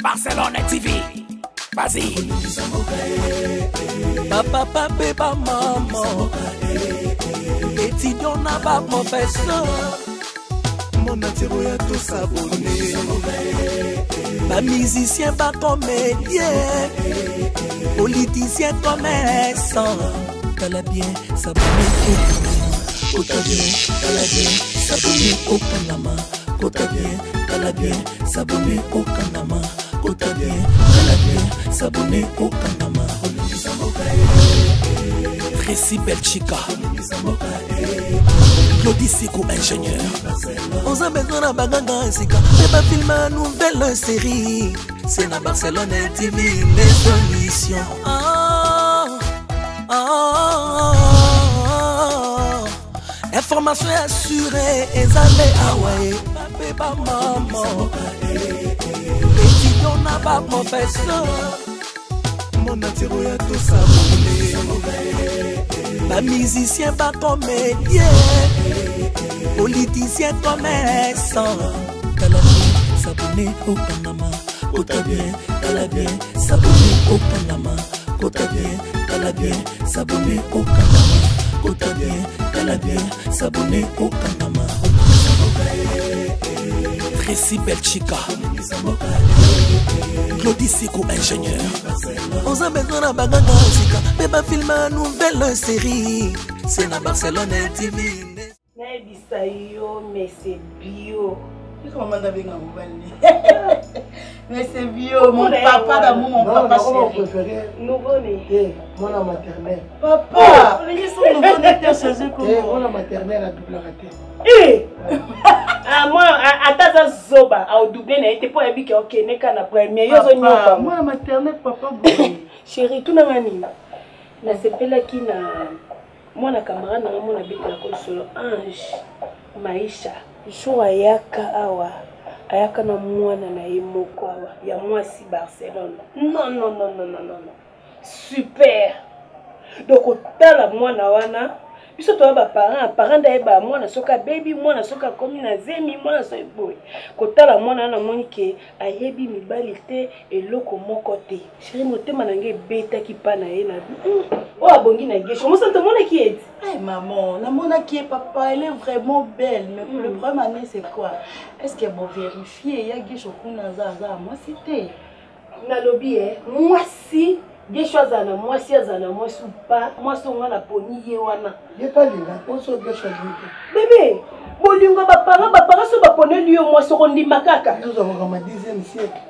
Barcelone TV. Vas-y. Bapapa mpe bamama étudiant na baprofesseur monatiro ya tosabone bamusicien bacomédien politicien commerçant tala bien sabone kota bien tala bien sabone okangama kota bien tala bien sabone okangama kota bien tala bien sabone okangama Tracy Belchika Claudie Siko ingénieur oza besoin na baganga sika mpe bafilme nouvelle série c'est na Barcelone TV les solutions oh, oh, oh, oh. information assurée eza nde awa e mpe bamama étudiant na baprofesseur monatiro ya tosabone bamusicien bacomédien politicien commerçant tala bien sabone okangama kota bien tala bien sabone okangama kota bien tala bien sabone okangama kota bien tala bien sabone okangama Tracy Belchika Claudie Siko ingénieur oza besoin na baganga sika mpe bafilme nouvelle série c'est na Barcelone TV nayebisa yo mais c'est bio Comment on mobali Mais c'est bio, mon papa d'amour, mon papa chéri. préféré. Nouveau-né. Eh, mwana maternelle. Papa, olingi so nouveau-né te changer comment? Eh, mwana maternelle adoublaka te. Eh! Ah, moi, ata aza zoba, aodouble na ye te mpo ayebi ke okende ka na premier. Yo ozonyoka. Mwana maternelle papa boye. Chérie, tunanga nini? Nasepelaki na mwana camarade na nga mona betelaka lisolo ange maisha jour ayaka awa ayaka na mwana na ye moko awa ya mwasi barcelone non non non non non non super donc otala mwana wana biso toya baparent parent nde ayeba mwana soki abebi mwana soki akomi na zemi mwana soki boye kotala mwana wana amoni ke ayebi mibali te eloko moko te sheri motema na ngai ebetaki mpa na ye na hmm, oyo abongi na gesho mosantu omonaki ye ti Hey maman, namonaki ye papa, elle est vraiment belle, mais mm. le problème année c'est quoi? Est-ce que bon vérifier ya Gesho kuna aza aza mwasi te? Nalobi eh, mwasi Gesho azala na mwasi azala na mwasi ou pas, mwasi oyo nga naponi ye wana. Ye pa linga, mwasi oyo Gesho alingi te. Bebe, bolingo ya baparent, baparent so baponeli yo mwasi okondima kaka. Tozalaka ma 10e siècle.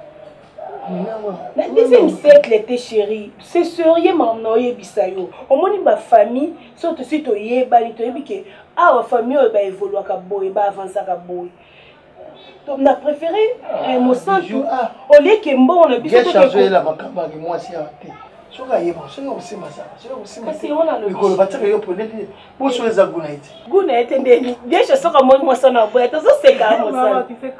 Na 10e siècle te chérie, c'est sérieux maman na oyebisa yo. Omoni ba famille, so tosi toyebani, toyebi ke awa famille oyo ba évoluaka boye, ba avancaka boye. na préféré eh, mosantu ah. olie ke mbongo na biso tokeazoyela makambo ya mwasi awa te soki ayeba soki akosimba saba soki akosimba mikolo batiaka yo pone te boso eza gu na ye te gu na ye te ndeni bieshe soki amoni mwasi wana aboya tozoseka mosali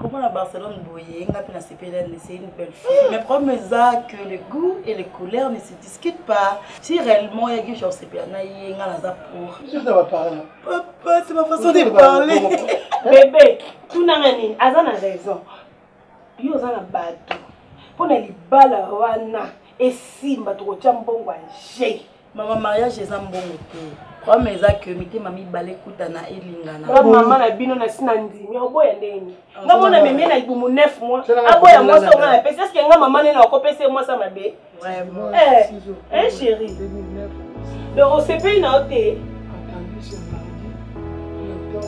komona barcelone boye nga mpe nasepeli c'est une belle fille mais problème eza que le goût et les couleurs ne se discutent pas si réellement ya geshe osepela na ye nga naza pour Papa, c'est ma façon de parler. Bébé, tunanga nini aza na raison. Yo oza na bato. Mpo na libala wana esimba tokotya mbongo ya je. Mama mariage eza mbongo te. Problème eza que mitema mibale ekutana elingana. Nga mama na bino na sina ndimi oboya ndenge nini? Nga mona meme na libumu 9 mois. Aboya mwasi oyo nga napesi. Est-ce que nga mama nene akopesa ye mwasi ya mabe? Eh, eh chérie. Donc osepeli na yo te.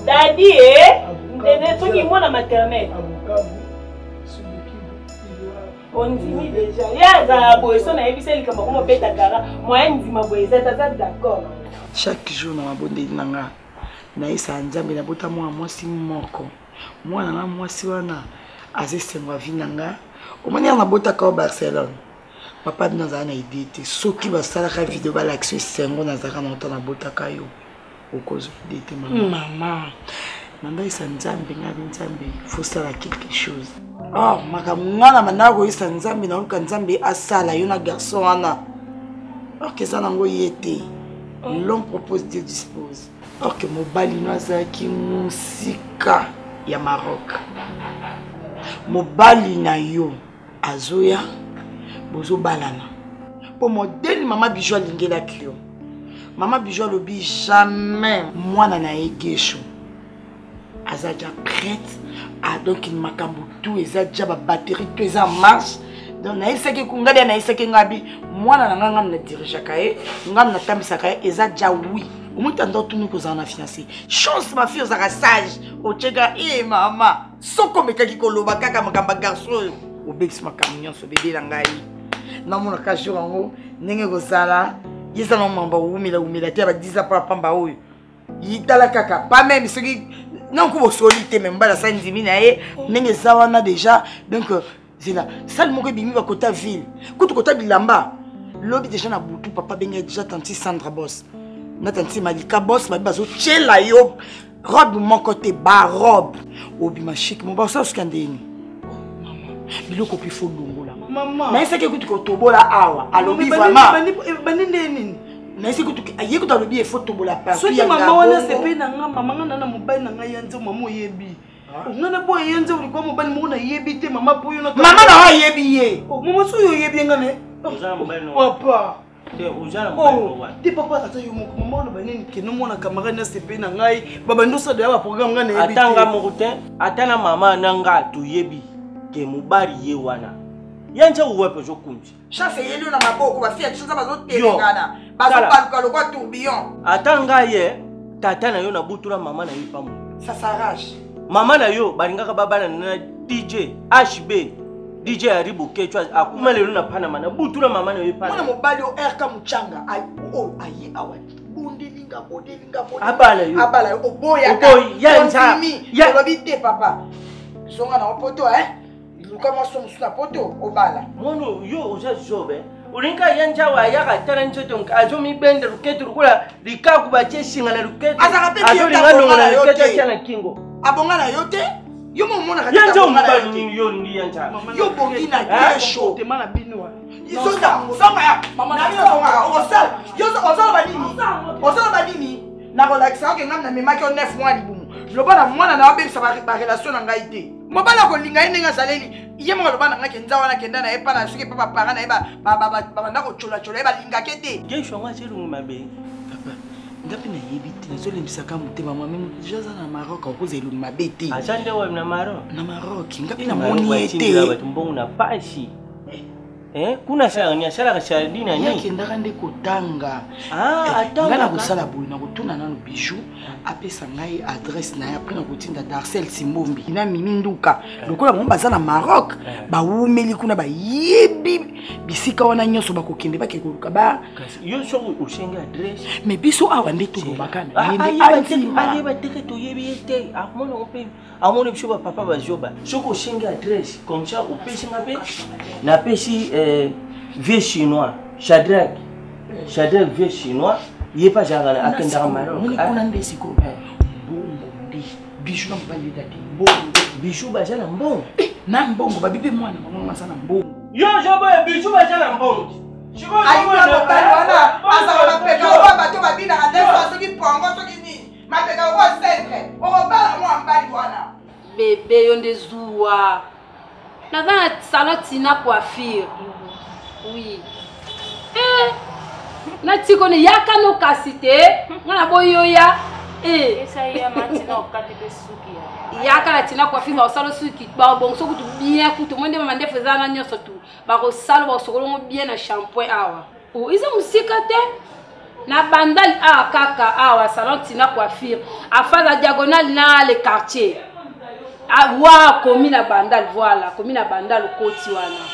Daddy eh ndene soki mwana maternelle. Ondimi deja. Ye azala boye so nayebisa likambo akoma obeta kara moyen ndima boye eza te aza d'accord. Chaque jour na mabondeli na nga nayesaka Nzambe nabota mwana mwasi moko mwana na mwasi wana aza esengo ya vie na nga omoni yango nabotaka o barcelone papa bino azala na idee te soki basalaka video balakisa esengo nazalaka na ota nabotaka yo okozwa idee te mama hmm. mama nandayisa nzambe ngai nzambe fosala quelque chose oh, makambo ngai na bandaka koyisa nzambe naluka nzambe asala yo na garçon wana orke eza nango ye te oh. l'homme propose dieu dispose Or que mobali no azalaki mosika ya Maroc. Mobali na yo azoya bozobalana mpo modele mama Bijou alingelaki yo. Mama Bijou alobi jamais mwana na ye Gesho aza ja prête ah, donc makambo tout eza ja babatterie tout eza en marche. Donc nayebisaki ngai bia nayebisaki ngai bi mwana na ngai ngam na dirigeaka ye ngam natambisaka ye eza ja oui. Omoni tanda otuni kozala na fiancé chance ma fille ozalaka sage otyeka e mama soki omekaki koloba kaka makambo ya garçon oyo obebisi makambo nyonso bebe na ngai namonaka jour yango ndenge kozala ye eza na mambo awumela wumela te ya ba 10 ans pamba oyo yitala kaka pas même soki nanko bosoli te me mobali asali ndimi na ye ndenge eza wana déjà. Donc zela sale moko ebimi bakota ville kutu kota bilamba lobi déjà na butu papa bengai déjà tanti Sandra Bos na tanti Malika Bos babi bazotyela yo robe moko te barobe obima chic mo basala soki ya ndeni biloko mpe fo longola nayesaki ekuti kotobola awa alobi vraiment bandi nde nini nayesi kutu ye kutu alobi efo tobola partout. Soki mama wana sepe na nga mama nga na mobali na ngai ya nzo mama oyebi nga na boye ye nzo likwa mobali moko nayebi te mama po yo mama na oyebi ye mama so oyo oyebi ye nga na papa te papa ata yo moko mama oloba nini kende omona camarade na sepe na ngai babandi osala ya baprogramme nga nayebi ata nga moko te ata na mama na nga toyebi ke mobali ye wana ye nze owepe ozokumisa chance eyeli yo na maboko bafille ya kinshasa bazotelengana bazobaluka lokwa tourbillon. Ata ngai ye tata na yo na butula mama na yo pa moto ça s'arrache. Mama na yo balingaka babala na DJ HB DJ Ari Boketshu akuma lelo na Panama na butula mama na yo pa mwana mobali o RK Muchanga oyo aye awa bondelinga bondelinga abala yo abala yo oboyaka olobi te papa zonga na opoto eh luka mwasi mosusu na poto obala. Mwana yo oza zobe olingi aya njawa ayaka atala nzoto azomibenda luketu lokola likaku batie singa na luketu azolinga longola luketu atia na kingo. Abonga na yo te yo momonaka ye njawa mobali nini yo olingi ya njawa yo bongi na kesho ozoloba nini ozoloba nini nakolakisa oke ngai namemaki yo 9 mois libumu loba na mwana na abebisa barelation na ngai te mobali akolinga ye ndenge azaleli ye moko aloba na ngai kenza wana kenda na ye mpa na soki mpa baparent na ye babanda kocolacola ye balingake te. Gesho yango atie elongi mabe. Papa nga mpe nayebi te nazolembisaka motema mwa me moto deja aza na Maroc akoza elongi mabe te. Aza nde wapi na Maroc? Na Maroc nga mpe namoni ye te. Bato mbongo na pasi. Kuna asalaka nini? Asalaka sardine na nini? Akendaka nde kotanga. Nga nakosala boye nakotuna nano Bijou apesa ngai adresse na ye apres nakotinda Darcel Simbombi na Mimi Nduka lokola bango baza na Maroc bawumeli kuna bayebi bisika wana nyonso bakokende bake koluka ba yo soki osengi adresse mais biso awa nde tolobaka na ye nde ayeba teke toyebi ye te amonango mpe amoni biso bapapa bazoba soki osengi adresse comme ça opesi nga mpe napesi vieux chinois Shadrack Shadrack vieux chinois ye mpe azalaka akendaka Maroc. Kuna nde sikoyo mbongo nde Bijou na mobali eda te mbongo Bijou baza na mbongo na mbongo babi mpe mwana bango aza na mbongo yo zoboye Bijou baza na mbongo ayina mobali wana azala mapeka oyo bato babinaka nde soki pongo soki nini mapeka oyo centre okobala mwa mobali wana bebe yo nde zuwa naza na salon Tina coiffure oui eh natikoni yaka no kasi te nga na boyo ya eh yaka na Tina coiffure bakosala suki bakobongisa kutu bien kutu mo nde mama ndefu eza na nyonso tu bakosala bakosokolongo bien na shampoing awa oh, eza mosika te na bandal awa kaka awa salon Tina coiffure afaza diagonale na le quartier wa komi na bandal voilà komi na bandal okoti wana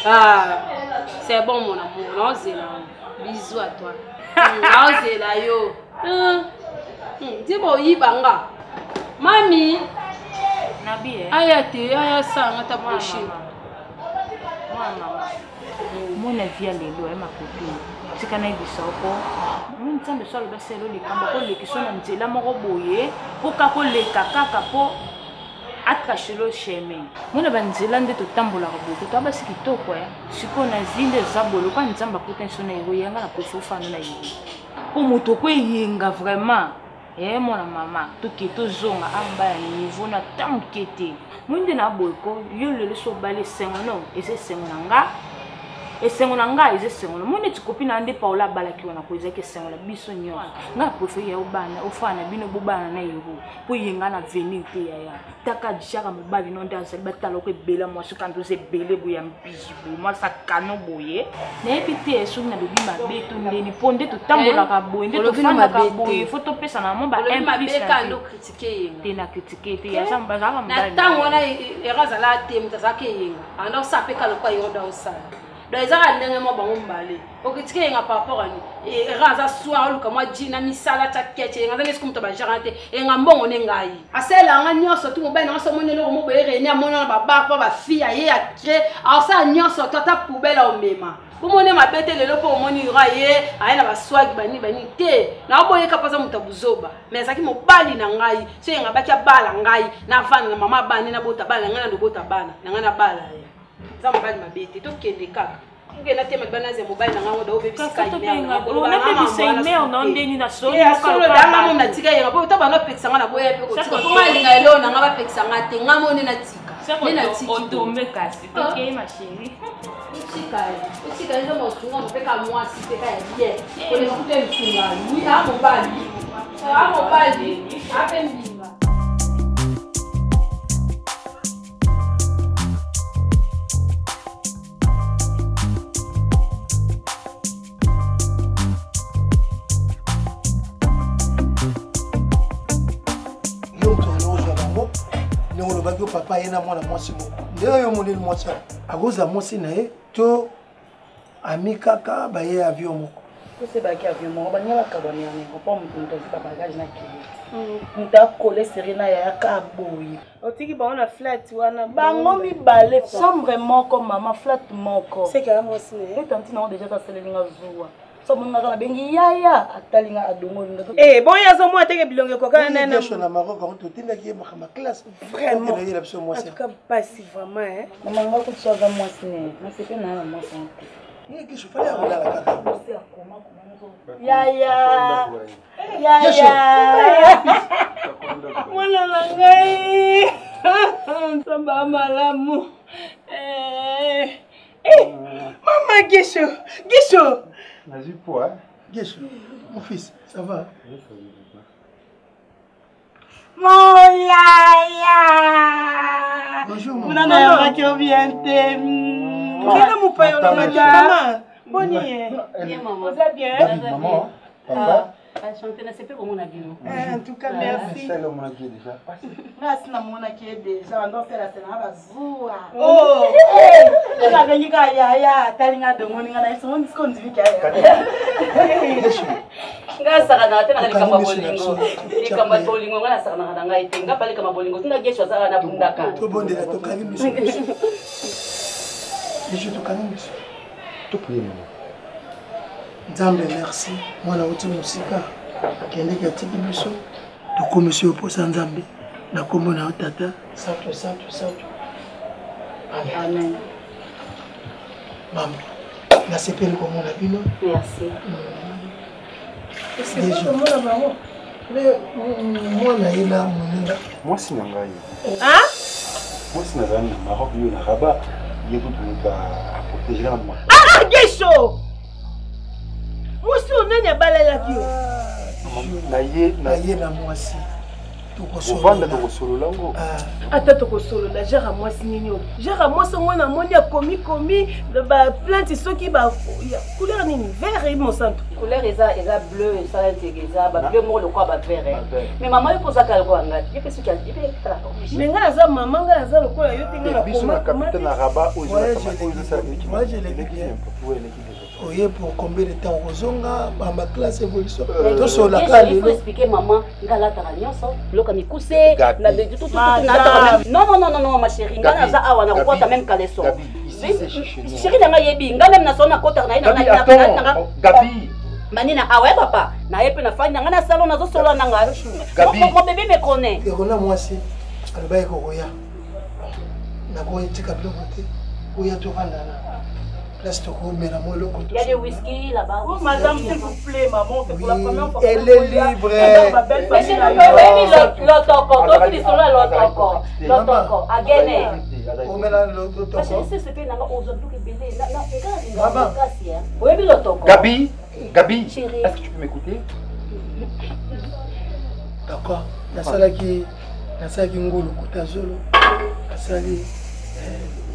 ah, c'est bon mon amour naozela bisous à toi naozela yo di boyiba nga mami aya te aya sanga ta prochaine. Mona vie ya lelo ya makopi tika nayebisa yo mpo nzambe so alobi asala likambo akolekisa na nzela moko boye mpo kaka koleka kaka mpo atrachelo chemin mona banzela nde totambolaka boye totoa basi kitoko ya sikoyo na vie nde eza boye lokola nzambe akutani so na ero yanga na prefe ofanda na ye mpo moto okoeyenga vraiment. Eh mwana mama toke tozonga amba ya niveau na ta moke te moi nde na boye ko yo lelo so obali esengo no eza esengo na nga esengo na nga eza esengo na moi neti kopi na nde paola abalaki wana ko ezalaki esengo na biso nyonso nga prefere ya obana ofana na bino bobana na yero mpo ye nga na venir te yaya taka jaka mobali no nde azali batala oko ebele mwasi kanda oza ebele boye ya mbizi boye mwasi akano boye nayebi te soki nalobi mabe to ndeni mpo nde totambolaka boye nde tofandaka boye fo topesana mo ba te na kritike te azalaka na ntango wana ero azalaka te moto azalaka eyenga anda osala mpe kalokola yo nda osala donc ezaka ndenge mwa bango mibale okritike yenga par rapport ani era aza soir oluka mwa ji na misala tya keche yenga aza nesi moto bajara te yenga mbongo ne ngai asalela nga nyonso tu mobali nanga so omoni eloko moko boye rene amoni wana babar mpo bafille aye acre asala nyonso to ata poubele omema bomoni mabe te lelo mpo omoni ira ye aye na baswagi banini banini te naoboyeka mpo aza moto ya buzoba mais azalaki mobali na ngai so yenga abaki abala ngai navanda na mama abani nabota bana na ngai nandobota bana na ngai nabala ye eza mobali mabe te tokende kaka okenda te maliba naze mobali na ngai oda obebisikaimerdanga natika yenga po ta bana opekisa nga na boya mpe kotika po nga alinga eloo na nga bapekisa nga te nga mo nde natika nde natiki otika eza mosunga mopeka mwasi peka ya bien koleka kuta lisunga wi a mobali a mobali ape mbinga yo moto oyo ozwa bango ndenge olobaki yo papa ye na mwana mwasi moko nde oyo omoneli mwasi wana akozwa mwasi na ye to ami kaka baye avion moko Kose baki avion moko baninga bakabwana ya aéroport moto moto azwi babagage na kili moto akole seri na yaya ka boye otiki bango na flat wana bango mibale chambre moko mama flat moko seke ya mwasi na ye tanti nango deja asaleli nga zuwa so monga kaka nabengi yaya atali nga adongoli nga eh bon ye azomona teke bilongo ekokana na na na Maroc yango totindaki ye makambo classe vraiment yela biso mwasi en tout cas pasi vraiment hein mama nga kutu so aza mwasi ne nasepe na na mwasi yango te Yaya yaya mwana na ngai nzambe malamu eh, eh, mama gesho gesho nazwi poa gesho mon fils ça va Moyaya. Bonjour maman. Kuna nayambaki yo bien te. Kende mopaya olobaki mama. Boni ye. Oza bien? David, maman, papa. Enchanté, nasepeli komona bino. En tout cas, merci. Celle omonaki ye déjà. Nga asi namonaki ye déjà banda oselasela nga bazuwa. Oh. Nabengi kaka yaya atali nga dongoli nga na ye songo ndisiko ndimiki yaya. Nga asakanaka te na likambo ya bolingo likambo ya bolingo nga nasakanaka na ngai te nga pa likambo ya bolingo tina gesho azalaka na bundaka tobondela tokangi miso biso tokangi miso topriye mama nzambe merci mwana auti mosika akendeki atiki biso tokomisi yo mposa nzambe na nkombo na yo tata santo santo santo amen mama nasepeli komona bino merci komona bango mwana ye na moninga mwasi na ngai mwasi nazali na maroc yo na rabat ye kutu moto aprotege na ah gesho mwasi oyo nani abalalaki yo na ye na mwasi tovanda tokosolola ngo ah. ata tokosolola genre mwasi nini oyo genre mwasi yango namoni akomi komi baplante soki ba couleur nini vert mosantu couleur eza eza bleu esala nzeke eza ba bleu moko lokola ba vert mais mama yo mpo ozaka lokola ngai ye mpe soki ye mpe talaka mais ngai naza mama ngai naza lokola yo te ngai biso na capitaine na rabat oyo ezosala oye pour combien de temps okozonga bamba classe évolution tosolaka lelo expliquer maman nga alataka nyonso biloko ya mikuse non non non non ma chérie nga naza awa nakokota même caleçon chérie na nga yebi nga meme na salon nakotaka na ye nanga manina awa ya papa naye mpe nafandi na nga na salon nazosolola na nga mon bébé me connaît ekona mwasi alobaki kokoya nakotika biloko te oya tovanda na Place tokomela mwa eloko. Il y a des whisky là-bas. Oh, madame, s'il vous plaît, maman, c'est pour la première fois. Elle est libre. Mais c'est le lotoko, donc ils sont là lotoko. Lotoko, agene. Omela lotoko. Parce que c'est nanga ozo biloko ebele. Na na nga makasi hein. Oyebi lotoko. Gabi, Gabi, est-ce que tu peux m'écouter? D'accord. Nasalaki nasalaki ngulu kota zolo. Nasali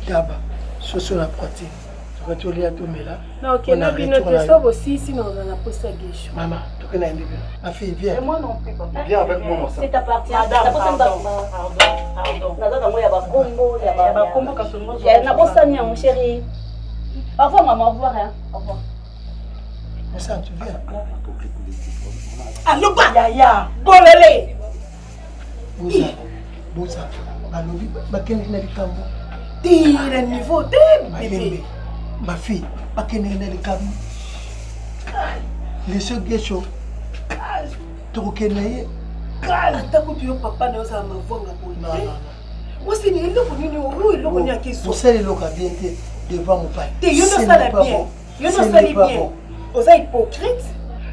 daba soso na poitrine. Toka tolia tomela. Na okenda bino te so bosisi na ozala na posa gesho. Mama, tokenda yembi bino. Ma fille, viens. Et moi non plus, papa. Viens avec moi, mon sang. C'est ta partie. Madame, pardon, pardon, pardon. Naza nango ya bakombo ya ba bakombo kasongo. Ya na bosani yango chérie. Au revoir maman, au revoir hein. Au revoir. Mon tu viens. Aloba yaya, bolele. Boza, boza. Balobi bakendeki na likambo. Ti na niveau te bébé. Ma fille, bakendeki na likambo. Leso gesho. Tokokende na ye. Ata kutu yo papa na yo ozala mavwanga boye te. Mwasi ni eloko nini oyo eloko nini akeso. Osala eloko ya bien te devant mobali. Te yo nde osala bien. Yo nde osali bien. Oza hypocrite.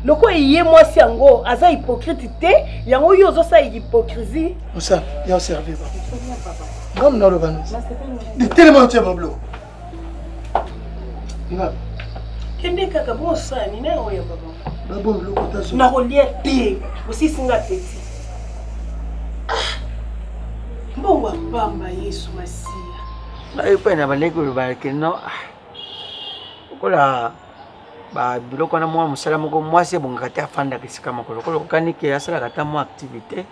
Lokola ye mwasi yango aza hypocrite te, yango yo ozosala hypocrisie. Osa, ya oservir ba. Ngam na loba no. De telema otia mabiloko. Nga. Kende kaka bon osala nini na oyo baba. Babo biloko ta zo. Nakolia te, osisi nga petit. Mbongo ya pamba Yesu Masiya. Ngai mpe na bandaki koloba ke no lokola biloko wana mwa mosala moko mwasi ebongaka te afandaka esika moko lokola okani ke asalaka ata mwa activité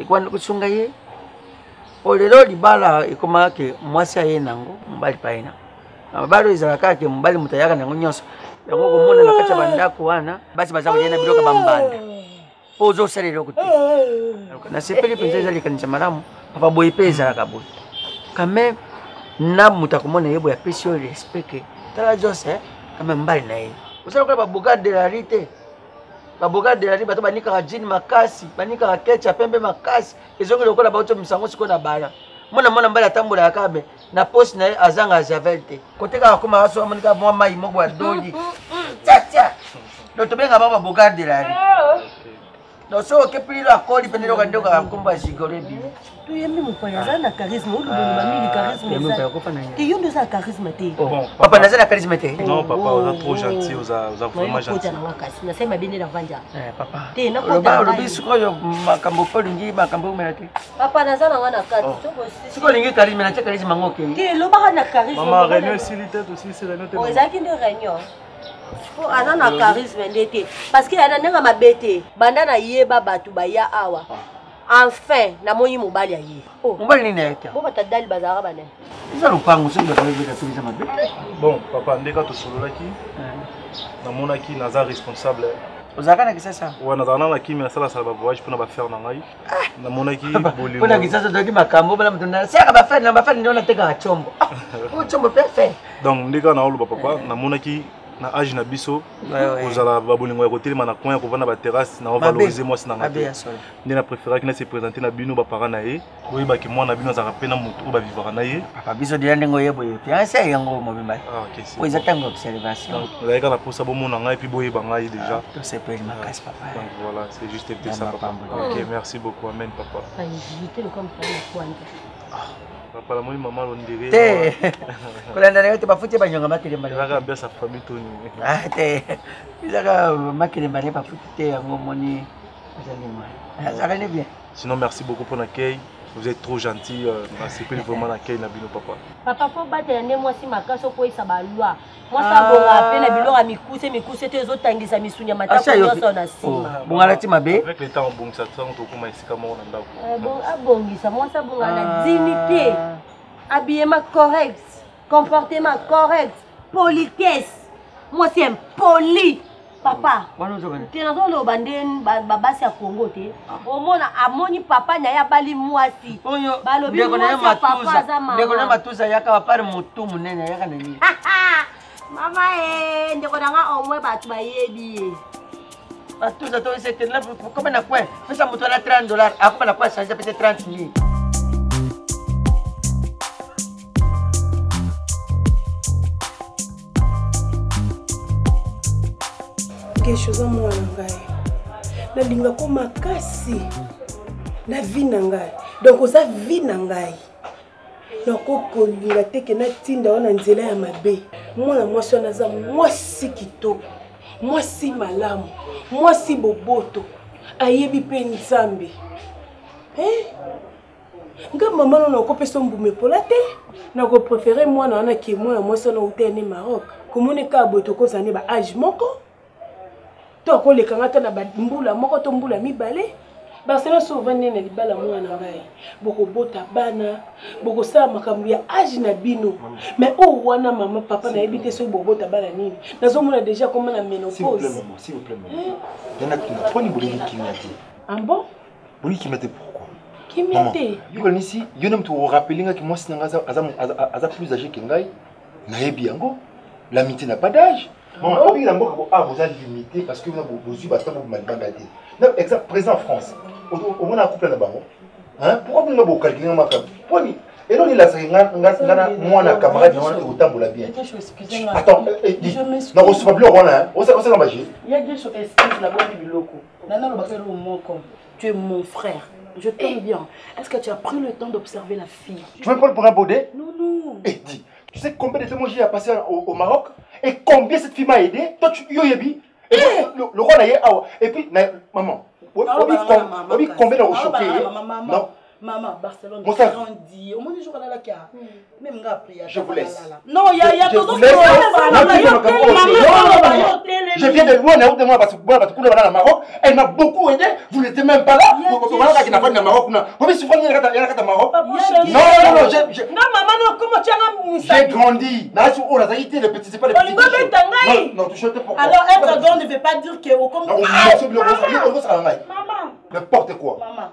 ekwanda kosunga ye po lelo libala ekomaka ke mwasi aye nango mobali mpe aye nango na mabala oyo ezalaka kaka ke mobali moto ayaka nango nyonso yango komona na kati ya bandako wana basi baza kolia na biloko ya bambanda mpo ozosala eloko te. Nasepeli mpenza, eza likanisa malamu papa. Boye mpe ezalaka boye quand même na moto akomona ye boye apesi yo respect ke tala jose quand même mbali na ye osala lokola babogar de la rue te. Babogar de la rue bato banikaka jine makasi, banikaka kecha pembe makasi, ezongi lokola bauti misango sikoyo na bala mwana mwana mbali atambolaka kaka me na poste na ye azanga javel te kote kaka akoma aso amoni kaka mwa mai moko ya doli tiatia. Donc tobenga bango babogar de la rue. Donc soki okepili akoli pene eloko nde okaka nkombo ya gigolo ebimi. Toyembi mopaya aza na charisme oloboloba mingi charisme eza te yo nde oza na charisme te. Papa, naza na charisme te. Non papa, oza trop gentil, oza vraiment gentil. Nanga kasi nasali mabe nde navandi papa te. Oloba olobi sikoyo makambo mpo olingi makambo omela te. Papa, naza nanga na kati. Soki olingi charisme natia charisme yango okei te elobaka na charisme. Mama, réunion esili te, tosilisi réunion te. Ezalaki nde réunion po aza na charisme nde te parce que yana ndenge mabe te banda nayeba bato baya awa enfin namoni mobali aye. Mobali nini ayete? Bo bato adali bazalaka bane. Eza lopango soki bato bayebeta soki eza mabe. Bon papa, ndeka tosololaki, namonaki naza responsable. Ozalaka na Kisasa? Wa nazalaka na kimi, nasalasala bavoyage mpona bafere na ngai. Namonaki bolingo mpona Kisasa ozalaki makambo bala moto nasalaka bafere na bafere nde natekaka combo oyo combo mpe fere. Donc ndeka naoloba papa, namonaki na age na biso kozala babolingo ya kotelema na coin ya kovanda baterrasse na ovalorize mwasi na ngai te. Nde na préféraki na se présenter na bino baparent na ye, boyebaki mwana bino azalaka mpe na moto oyo bavivaka na ye. Papa, biso deja ndenge oye boye fiance yango mobimba oyo eza ntango ya observation. Nazalaki kaka na mposa bomona ngai mpe boyeba ngai déjà. Tosepeli makasi papa. Donc voilà, c'est juste ça papa. Ok, merci beaucoup, amen papa. Papa, namoni mama londire te kolanda na yo te bafuti ye banyonga makelemba. Ezaka biasa famille toni. Te, ezaka makelemba ne bafuti te yango omoni azali mwana azalaka ne bien. Sinon merci beaucoup pour l'accueil, vous êtes trop gentil. Nasepeli vraiment l'accueil na bino papa. Papa, fo batela nde mwasi makasi okweyisa balwa mwasi abonga mpe na biloko ya mikuse mikuse te ezotangisa misuni ya matako nyonso na nsima. Bongala ti mabe. Avec le temps obongisa ntango tokóma esika moko na ndako. Abongisa mwasi abonga na dignité, habillement correct, comportement correct, politesse. Mwasi impoli papa te nazoloba nde babasi ya Kongo te omona amoni papa na ye abali mwasi balobi mwasi ya papa aza mama. Ndeko na matusa ayaka bapare motu monene ayaka na nini? Mama e ndeko na nga au moins bato bayebi ye. Matusa to esekendela koma na coin pesa moto wana 30 dollar akoma na coin change pese 30 mille. Gesho oza mwana na ngai, nalingako makasi na vie na ngai, donc oza vie na ngai. Nakoki kolinga te ke natinda yo na nzela ya mabe. Mwana mwasi wana aza mwasi kitoko, mwasi malamu, mwasi boboto, ayebi mpe Nzambe. Eh? Nga mama no nakopesa mbuma epola te, nakoprefere mwana wana ke mwana mwasi wana outa ne Maroc. Komoni kaka boye tokozala ne ba age moko to akoleka nga ata na mbula moko to mbula mibale. Barcelone so ovandi na libala mwana na ngai, bokobota bana, bokosala makambo ya age na bino. Mais oyo wana mama papa nayebi te soki bobota bana nini. Nazomona déjà koma na ménopause. S'il vous plaît maman, s'il vous plaît maman. Yana tuna poni bolingi kimia te. Ah bon? Bolingi kimia te pourquoi? Kimia te. Yo kanisi yo na mutu orappeler nga ki mwasi na nga aza plus âgé que ngai. Nayebi yango. L'amitié n'a pas d'âge. Maman, obi na mboka bo ah boza limité parce que bozwi bato bobima libanda te. Na exemple présent en France, omona couple na bango. Hein? Pourquoi bino bo calculer nga makambo? Poni eloni elasaki nga nga na mwana camarade na wana ekotambola bien. Attends, nakosopa biloko wana, osala magie. Ya Gesho, excuse na bombi biloko. Nana lobaka eloko moko. Tu es mon frère. Je t'aime bien. Est-ce que tu as pris le temps d'observer la fille? Tu veux me prendre pour un baudet? Non, non. Eh, dis, tu sais combien de temps moi j'ai passé au Maroc? Et combien cette fille m'a aidé? Toi, tu yo yebi. Et puis, le roi n'a awa. Et puis, na, maman, obi combien de choqué? Non. Maman, Barcelone, grandi. Au moins, je jour là, même nga prière. Je vous laisse. Non, il y a, il y a Je vous laisse. Je viens de loin, na moi parce que moi parce que na Maroc, elle m'a beaucoup aidé. Vous n'étiez même pas là. Voilà qui n'a pas de Maroc na. Vous si vous il y a Maroc. Non non non, j'ai Non maman non, comment tu as J'ai grandi. Na su oh la zaïté le petit c'est pas le petit. Non non, tu chantes pourquoi? Alors être grand ne veut pas dire que au comme Non, maman. N'importe quoi. Maman.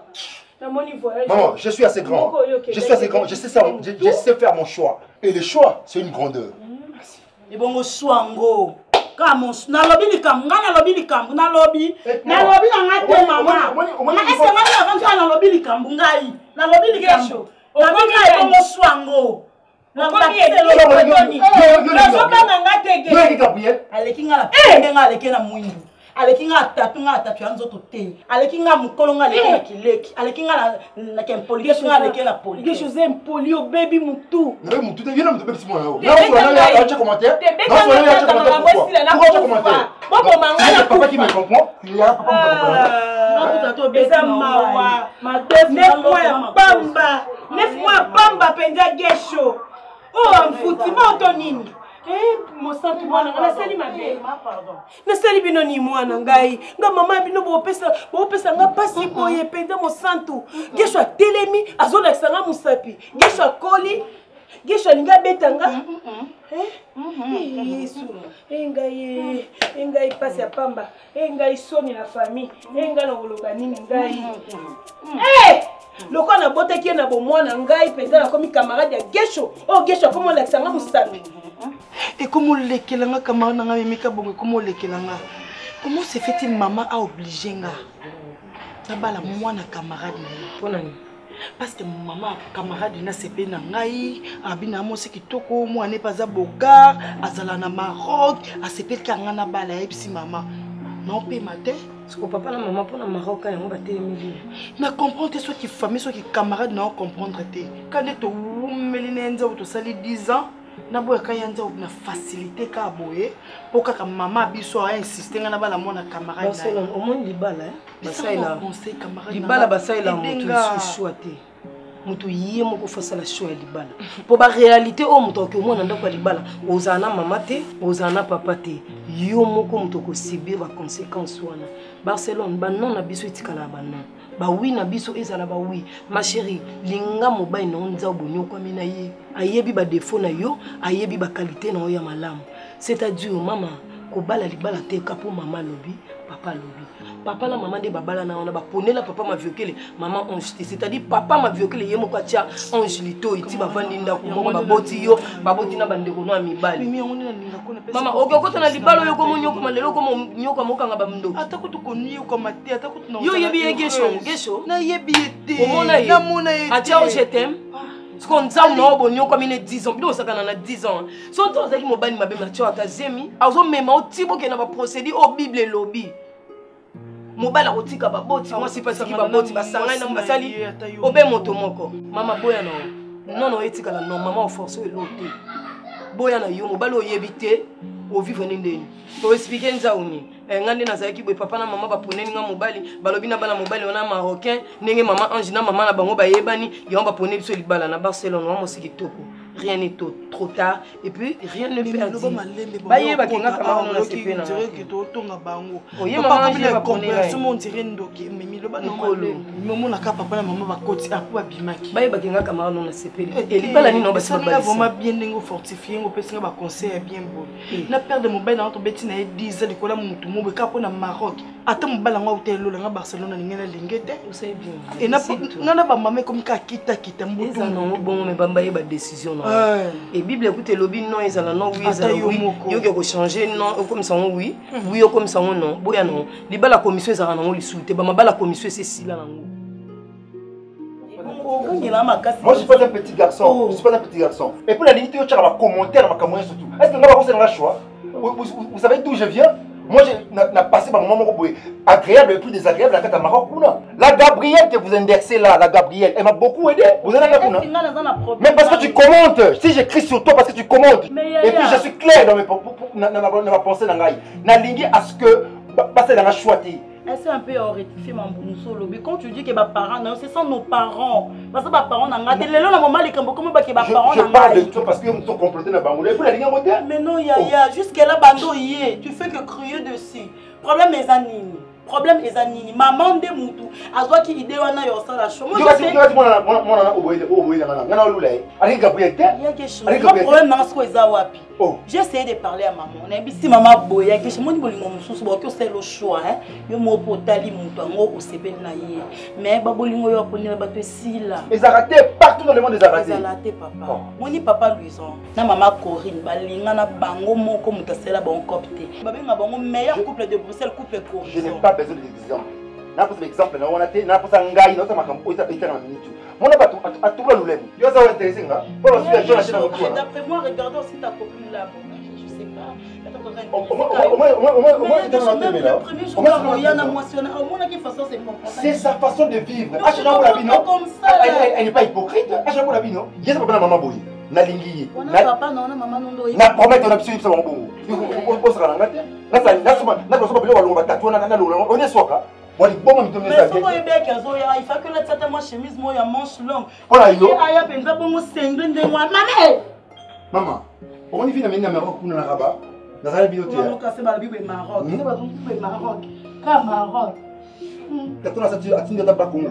Maman, je suis assez grand. Je suis assez grand. Je sais ça. Je sais faire mon choix. Et le choix, c'est une grandeur. Merci. Et bon, swango. Kamo, nalobi likambo, nga nalobi likambo, nalobi. Nalobi na nga te mama. Est-ce que nga nalobi nga nalobi likambo ngai? Nalobi likambo. Nalobi nga ebongo swango. Nazobanga nga te ge. Aleki nga na pembe nga aleki na mwindu. Aleki nga tatu nga tatu ya nzoto te. Aleki nga mukolo nga aleki na kileki. Aleki nga na kempolitesse nga aleki na politesse. Gesho ze impoli obebi mutu. Nabe mutu te, yena mutu bebisi mwana yo. Na na na na commentaire. Na na na commentaire. Pourquoi tu commentaire? Boboma nga na papa qui me comprend. Il y a papa qui me comprend. Eza mawa. 9 mois ya pamba. 9 mois ya pamba penza Gesho. Oh, mfutima oto nini? Eh, mosantu mwana nga nasali mabe. Nasali bino ni mwana ngai. Nga mama bino bopesa bopesa nga pasi boye penza mosantu. Gesho atelemi azolakisa nga musapi. Gesho akoli. Gesho alingi abeta nga. Eh? Yesu. Eh ngai eh ngai pasi ya pamba. Eh ngai soni na famille. Eh ngai nakoloba nini ngai. Eh! Lokola nabotaki ye na bomwana ngai mpenza nakomi camarade ya Gesho. Oyo Gesho akomi olakisa nga mosapi. Ekomi olekela nga camarade na nga Mimi Kabongo, ekomi olekela nga. Comment se fait-il maman a obligé nga nabala mwana camarade na ye? Mpo na nini? Parce que maman camarade na sepeli na ngai, abi na mwasi kitoko, mwana epe aza bogar, azala na Maroc, asepeli kaka nga nabala, ayebisi mama. Naopema te. Siko papa na mama mpo na Maroc yango batelemeli. Na comprendre te soki famille soki camarade na comprendre te. Ka nde towumeli na ye nzambe tosali 10 ans, naboyaka ya nzambe na facilité kaka boye mpo kaka mama biso a insiste nga nabala mwana camarade na ye. Omoni libala, eh? Basalela libala basalela moto lisusu choix te. Moto ye moko fo asala choix ya libala. Po ba réalité oyo moto akoki omona ndako ya libala, ozala na mama te, ozala na papa te. Yo moko moto okosubir ba conséquences wana. Barcelone, ba non na biso etikala ya ba non. Ba oui na biso ezala ba oui. Ma chérie, linga mobali na yo nzau bonyokwami na ye. Ayebi ba défaut na yo, ayebi ba qualité na yo ya malamu. C'est-à-dire mama, kobala libala te ka po mama lobi, papa lobi. Papa na mama nde babala na wana baponela papa Maviokele mama Ange te. C'est-à-dire papa Maviokele ye moko atia Ange litoyi ti bavandi ndako moko baboti yo, baboti na bandeko no ya mibali. Mama okokota na libala oyo komo nyokoma lelo komo nyokoma okanga ba ndoki. Ata kutu koniokoma te, ata kutu na Yo yebi ye Gesho, Gesho? Nayebi ye te. Omona ye. Namona ye te. Atia o je t'aime. Sikoyo nzambe na yo bonyokwami ne 10 ans, bino osakana na 10 ans. So ntango azalaki mobali mabe matio ata zemi, azomema yo ti bokende na baprocédure oyo Bible elobi. Mobali akotika baboti, mwasi mpe atiki baboti, basangani na basali obe moto moko. Mama boya na yo. Non non etikala non mama oforce oyo eloo te. Boya na yo mobali oyebi te, ovivre nde ndeni. To expliquer nzau nini? Eh, nga nde nazalaki boye papa na mama baponeli nga mobali balobi na bana mobali wana marocain ndenge mama ange na mama na bango bayebani yango baponeli biso libala na barcelone wa mosi kitoko rien n'est trop tard et puis rien ne perdu bayebaki nga kama wana nasepena totonga bango oye mama ange baponela on dirait ndoki ememi loba omonaka papa na mama bakoti apo babimaki bayebaki nga kama wana nasepeli libala nini basi babalisa vraiment bien ndenge ofortifie ngo opesi nga baconseil ya bien boye Eh. na perte mobali nanga tobeti na ye 10 ans likolo ya motu mobo kaka mpo na maroc ata mobali yango auta elola nga barcelone alingi nalinge te nga na bamama ekomi kaka kitakita mbutu bongo me bamba ye badécision na e bible ekuta elobi non ezala non oui ezala oui yoki okochange non okomisa yango oui hmm. oui okomisa yango non boya nango libala commission ezalaka nango lisusu te bamabala commission esi esila nango Moi, je suis pas un petit garçon. Oh. Je suis pas un petit garçon. Et puis, la limite, tu as un commentaire, ma camouflage surtout. Est-ce que nous avons un choix vous, savez d'où je viens Moi, j'ai passé par moment agréable et plus désagréable la tête à Maroc. La Gabrielle que vous indexez là, la Gabrielle, elle m'a beaucoup aidé. Vous en avez Mais parce que tu commentes. Si j'écris sur toi, parce que tu commentes. Et puis, je suis clair dans, mes, dans, ma, pensée. Nalingi à ce que. Passer dans la choix. Est-ce un peu rectifier mambo mosusu olobi quand tu dis que ba parents na yo ce sont nos parents parce que ba parents na ngai te lelo na mama likambo komi bake ba parents na ngai je parle de toi parce que yo moto comploter na bango et puis nalingi yango te mais non yaya oh. jusque là bando ye tu fais que crier dessus problème eza nini problème eza nini mama nde mutu azwaki idée wana ya osala show mwana oboyela nga na olula ye alingi gabriel te problème nanga sikoyo eza wapi Oh. J'ai essayé de parler à maman. Nayebisi mama boye ya keshe moni bolingo mosusu bakoki osala choix hein. Yo moko mpo otali moto yango osepeli na ye. Mais ba bolingo yo aponela bato esila. Ezalaka te partout dans le monde ezalaka te. Ezala te papa. Oh. Moni papa Louison na mama Corinne balinga na bango moko moto asala bango cop te. Babenga bango meilleur couple de Bruxelles couple Corinne. Je n'ai pas besoin de l'exemple. Naposa exemple na wana te, naposa ngai, naposa makambo oyo etanga na minute. mona bato atobola lolemo yo aza interesse nga mpo basuki ya jeune achena motu wana D'après moi, regardez aussi ta copine là. Bon, je sais pas. C'est sa façon de vivre. Elle n'est pas hypocrite. Ye papa na mama boye. Nalingi ye. Na promete na biso yebisa bango bongo. Osaka na nga te. Nasoma biloko balongo batatu wana nalongola. On est soka. Mwa liboma mito Mais soki oyebi yake azoya il faut que olatisa ata mwa chemise moko ya manche longue Mpo na yo. aya mpenza bongo sengle ndenge wana mame Mama, omoni vi na meni na Maroc kuna na Rabat. Nazali bino te. Maroc se balobi boye Maroc se bazongi boye Maroc ka Maroc Tata na sati atindi ata Bakongo.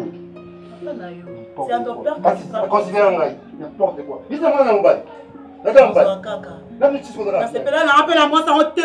Papa na yo c'est un docteur que tu parles. Considère ngai n'importe quoi. Biso mwana na mobali. Naza mobali. Kaka. Na miti sikoyo. Nasepela na mpe na mwasi yango te.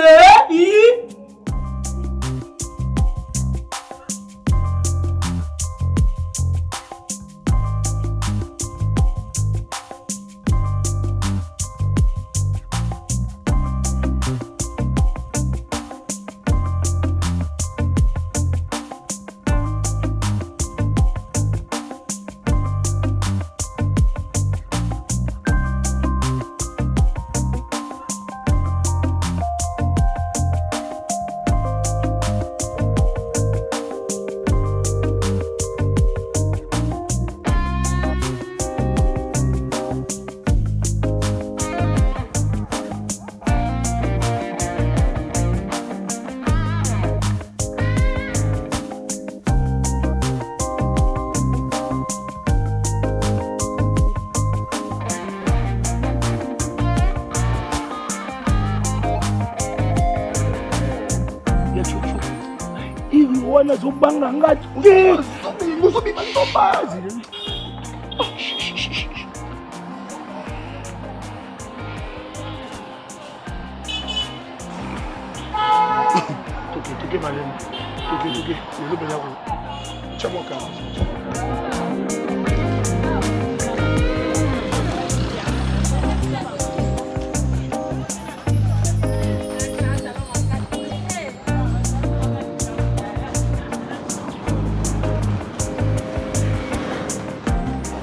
Wana azobanga nga te ozobima ndomba toke toke malema toke toke lelo mpenza ko tya mwa kara.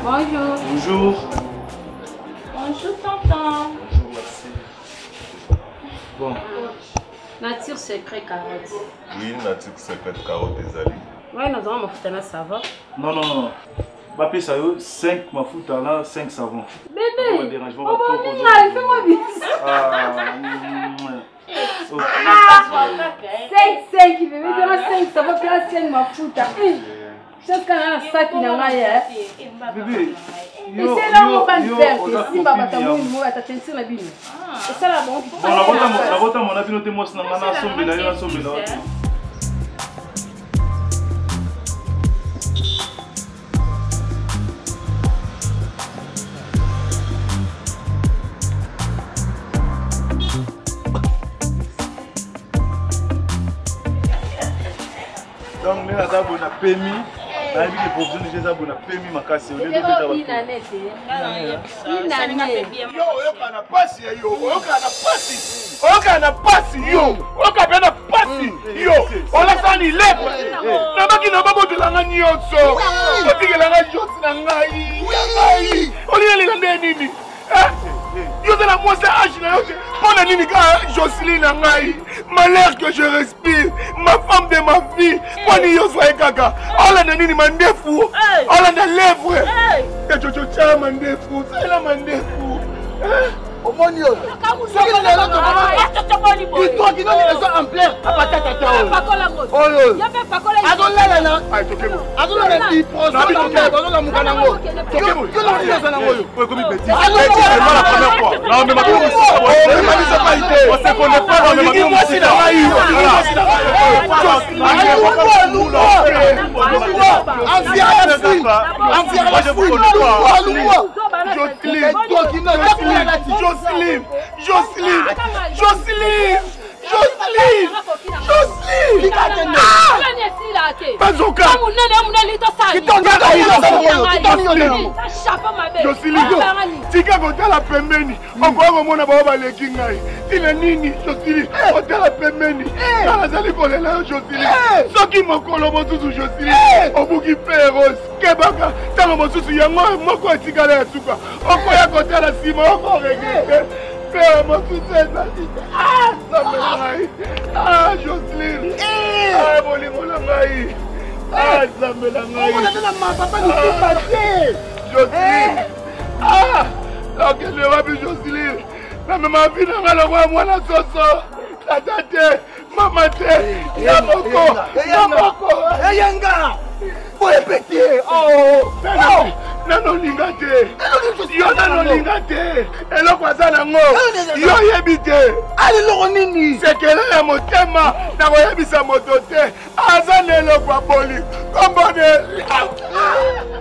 Bonjour. Bonjour. Bon. Nature secret carotte. Oui, nature secret carotte ezali. Ouais, nazanga mafuta na savon. Non, non, non. bapesa yo 5 mafuta na 5 savon. Bébé, obomi ngai, fais-moi bisou. Ah, 5 5 bébé, dona 5 savon pe na 5 mafuta. Chaque na saki na ngai eh. Esela ngo bande verte esimba bato ya mwindu oyo ata teinture na bino. Esala bango kitoko. Nakotamona bino te mwasi na ngai nasombela yo nasombela yo te. Donc ndenge naza boye na pemi nayebi ke provision deja eza boye na pemi makasi yo oyokana na pasi ya yo oyokana na pasi oyokana na pasi yo oyokana mpe na pasi yo olasani lepre nabaki na babotelanga nyonso otikelanga josi na ngai ya ngai olingalinga nde nini yo oza na mwasi ya age na yo te mpo na nini kaka joseline na ngai malheur que je respire ma femme de ma vie mpo nini yo ozwa ye kaka olanda nini mandefu olanda lèvre ya jojo tya mandefu salela mandefu omoni oyo soki lelo tokomitokinoki eza ampleur apatata te oyo azolala na azolala na diprosoazolamuka nango yolaaza nango oyo olingi mwasi na ngai olingi mwasi na ngai Jocelyne, Jocelyne, Jocelyne, Jocelyne, Jocelyne. Bazoka. Jocelyne, tika kotala pembeni, okoya komona bao baleki ngai. Tina nini, Jocelyne, otala pembeni. Nga nazali kolela yo, Jocelyne. Soki mokolo mosusu, Jocelyne, obuki pe rose. Kebaka, ntango mosusu yango moko etikala ya suka. Okoya kotala nsima, okoregrete. Mpe mosusu ezali te. Ah, Nzambe na ngai. Ah, Jocelyne. Ah, bolingo na ngai. Ah, Nzambe na ngai. Jocelyne. Ah, nakende wapi Jocelyne? Namema vi na ngai lokola mwana soso. Tata te, mama te, nga moko, nga moko. Eyenga! Boye pe te! Nano olinga te, yo nano olinga te, eloko aza nango yo oyebi te. Eloko nini? Sekele ya motema nakoyebisa moto te, aza na eloko aboli kombo ne.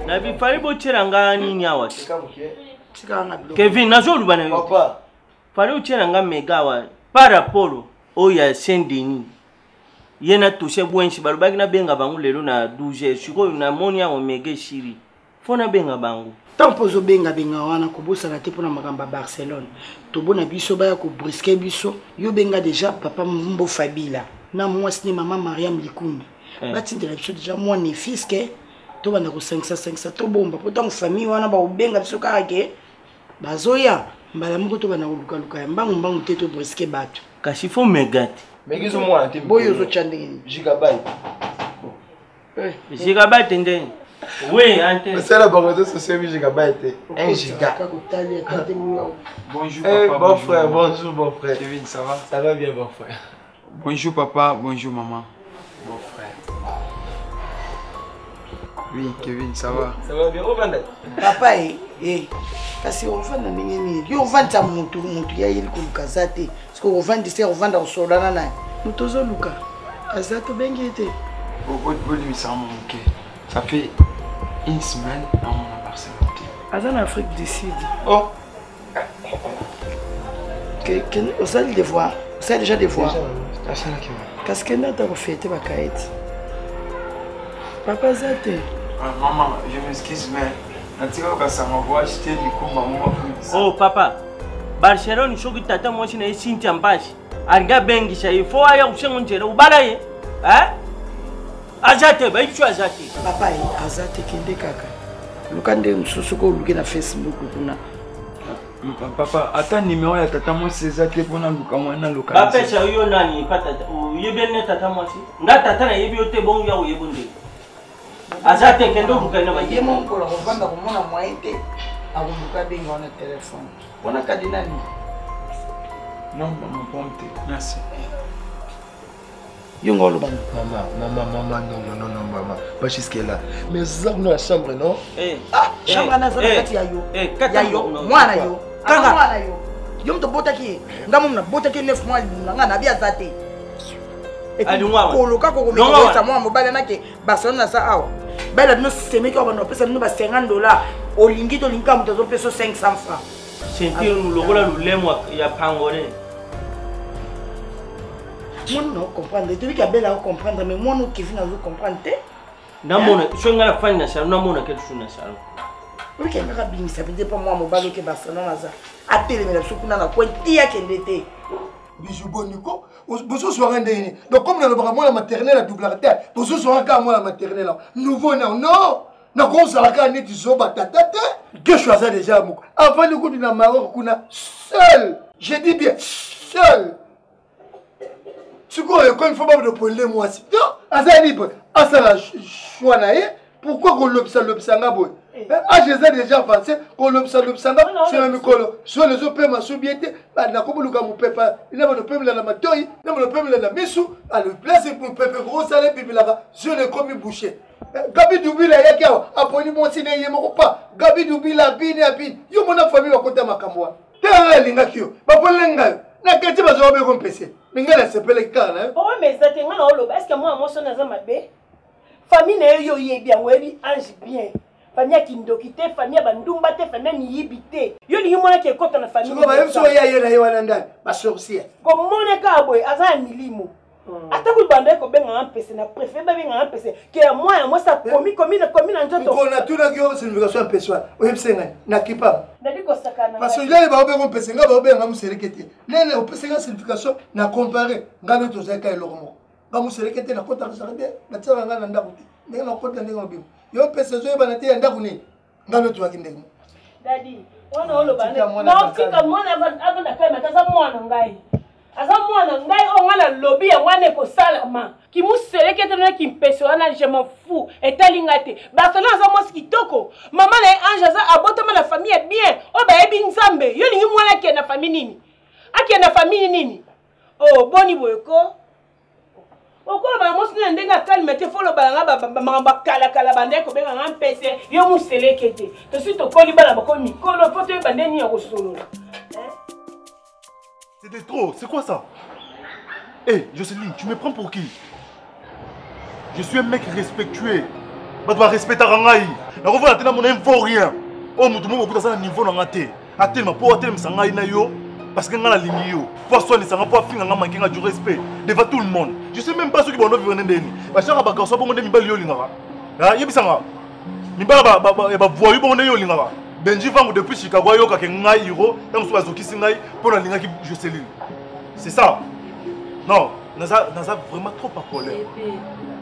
Na bifali botyela nga nini awa te? Kevin, nazoloba na yo. Fali otyela nga mega awa par rapport oyo ya Saint Denis. Ye na touche bwenshi balobaki nabenga bango lelo na 12 heures. Sikoyo namoni awa mega esili. Fo nabenga bango. Ntango mpo ozobengabenga wana kobosana te mpona makambo ya Barcelone. Tobona biso baya kobriske biso. Yo benga deja papa Mbo Fabila na mwasi ne mama Mariam Likumbi. Batindela biso deja mwa nefiske tobanda kosangisa sangisa tobomba mpo ntango famille wana bakobenga biso kaka ke bazoya mbala moko tobanda kolukaluka ya mbangu mbangu te tobriske bato. Kasi fo mega te. Mega ezomwana te. Boyo ozotya ndenge nini? Gigabyte. Gigabyte ndenge. Oui, ante. Osala bango réseaux sociaux mi gigabyte. 1 giga. Bonjour Eh, papa. bon bonjour, frère, maman. bonjour bon frère. Kevin, ça va? Ça va bien bon frère. Bonjour papa, bonjour maman. Bon frère. Oui, Kevin, ça va? Ça va bien. Ovanda. Papa e eh, kasi ovanda ndenge nini? Yo ovandisa motu, motu ya yeli koluka aza te. Soki ovandisa ye ovanda kosolana na ye. Moto ozoluka aza tobengi ye te. Bolimbisa mwa moke. Ça fait une semaine na mona Barcelone te. Aza na Afrique du Sud. Oh. Osali devoir? Osali déjà devoir? Asalaki wa. Kasi kende ata kofete bakayeti. Papa aza te. Ah, maman, je m'excuse mais natika kokasanga po acheter likumba moko. Oh papa, Barcelone soki tata mwasi na ye Cynthia Mpasi alingi abengisa ye fo aya kosengo nzela obala ye eh? Aza te, bayebi so aza te. Papa ye aza te, kende kaka luka nde mosusu ko oluki na Facebook kuna. Papa, ata numéro ya tata mwasi eza te mpo naluka mwa naluka. Bapesa yo nani pa tata? Oyebi ne tata mwasi? Nga tata nayebi yo te bongo ya koyebi ndenge. Aza te kende oluka na ye mo mokolo akovanda komona moyen te akoluka abenga wana telefone wana kadi nani non mama pomme te merci yo nga oloba mama mama mama non non non non mama pas jusque là mais za kuna na chambre non eh, ah eh, chambre na za na eh, kati ya yo ya yo mwana yo kaka mwana yo yo moto obotaki ye nga momo nabotaki ye 9 mois libumu na nga nabi aza te koloka kokomekisa mwana mobali anake barcelone aza awa bayela bino semeki awa bando bapesa bino ba 50 dollar olingi to olingi kaka moto azopesa 500 francs ceinture lokola lolemo ya pangolais mwana na ocomprendre toyebi abela ocomprendre mais mwana okevin azo comprendre te namona soki ngai nafandi na salon namona ke lisusu na salon oyoki kaka bimisa mpenza mpo mwa mobali oke barcelone aza atelemela biso kuna na coin ti akende te Bijou boni ko bozozwaka ndenge nini donc comme nalobaka mwana maternel adoublaka te bozozwaka kaka mwana maternel nouveau nao non nakozala kaka neti zoba tata te gesho aza deja moko avandi kutu na maroc kuna seul je dis bien seul sikoyo ekomi fo badoponle mwasi non aza libre asala choix na ye pourquoi kolobisa lobisa nga boye eh. Eh, age eza déjà avancé kolobisa lobisa nga sima mikolo solo ezopema so bien te nakoboluka mopepa na banopemela na matoi na banopemela na misu place mopepe ekokosala ebimelaka zolo ekomi bouche eh, gabi dubila ayaki awa aponi mwasi na ye moko pa gabi dubila abini abini yo mona famille bakota makambo wana te anga alingaki yo baponeli ngai yo na kati bazwa babeko mpese me ngai nasepelaki kaka na yo problème eza te ngai naoloba est ce que mwana mwasi wana aza mabe famille na ye yo oyebi yango oyebi ange bien famille ya kindoki te famille ya bandumba te famille ya miyibi te yo olingi mwana ke ekota na famille bayebi soki ye aye na ye wana ndani basorcier komona kaka boye aza ya milimo hmm. ata kutu bandaki kobenganga mpese na préféré babenganga mpese ke ya mwana ya mwasi akomi komi na komi na nzoto mokolo natunaki yo signification ya mpese wana oyebise ngai na kipa nali kosakana parce que lele baobenga mpese ngai baobenga moseleke te lele opesi ngai signification na compare ngai no tozalaki ka eloko moko nga moseleke te nakotaka jardin natiaka ngai na ndako te ndenge nakota ndenge mobima yo mpesa ezoyebana te ya ndako nini ngai notuwaki ndenge moko dadi wana oloba naotika mwana avanda kalma te aza mwana ngai aza mwana ngai oyo ngai nalobi yango wana ekosalama kimuseleke te na kimpese wana je m'en fous etali ngai te barcelone aza mwasi kitoko mama na ye ange aza abotama na famille ya bien oyo bayebi nzambe yo olingi mwana akende na famille nini akende na famille nini oh boni boye ko okoloba na mwasi na ndenge akalme te fo olobala nga makambo ya kalakala bandaki kobenga nga mpese yo moseleke te tosi tokoli bana bakomi mikolo fo toyeba nde nini ya kosolola C'était trop, c'est quoi ça Hé, hey, Jocelyne, tu me prends pour qui Je suis un mec respectueux. bato barespectaka ngai nakovanda te na mona vaurien oyo moto moko okuta aza na niveau na nga te atelema mpo atelemisa ngai na yo parce que ngai nalingi yo mpo aswanisa ngai mpo afinga ngai manke ngai du respect devant tout le monde je sais même pas soki bando vivre nde ndeni bashaka bagarçon bongo nde mibali yo olingaka ah, yebisa nga mibala ya bavoyu bongo nde yo olingaka benji vangu depuis chicago ayokake ngai hiro ntango mosusu bazokisi ngai mpo nalingaki joceline c'est ça non naza, naza vraiment trop en colère